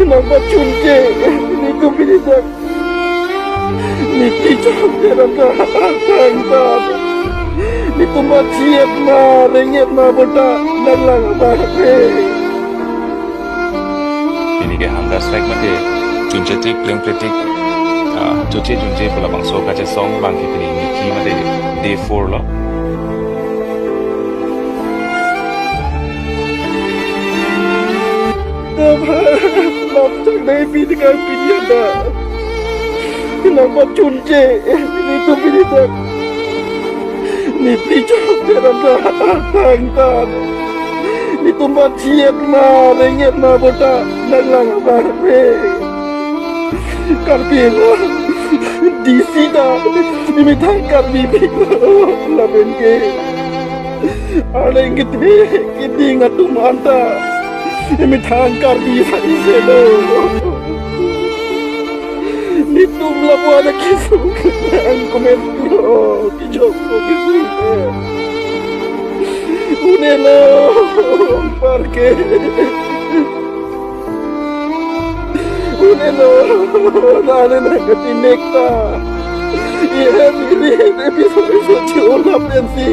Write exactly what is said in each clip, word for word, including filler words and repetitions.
Nangpachunche, netum pini dak nepi chokche rata tangta. Netum bachi-et ma, reng-et ma bota nanglang abang re. Pini ke hunger strike mate chunche tik pleng pletik, ah, chunche chunche pu labangso kachesong abang ke pini nepi mate day four lo. Lapchak nai pini kang pini ada. Nangpachunche, netum pini dak nepi chokche rata tangta. Netum bachi-et ma, reng-et ma bota nanglang abang re. Karbi lo, D C ta emethang Karbi pilo lapen ke arleng kethe keding atum anta emethang Karbi sai se lo. Netum lapu-an kesung ang komet lo, kejok lo kesung. Une lo, parke. Une lo, nane nangkatinek ta. Ihem ili episode episode si-o lapen si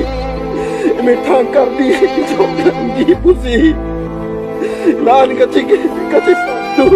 emethang Karbi choklang di pusi nang kaching kaching patu.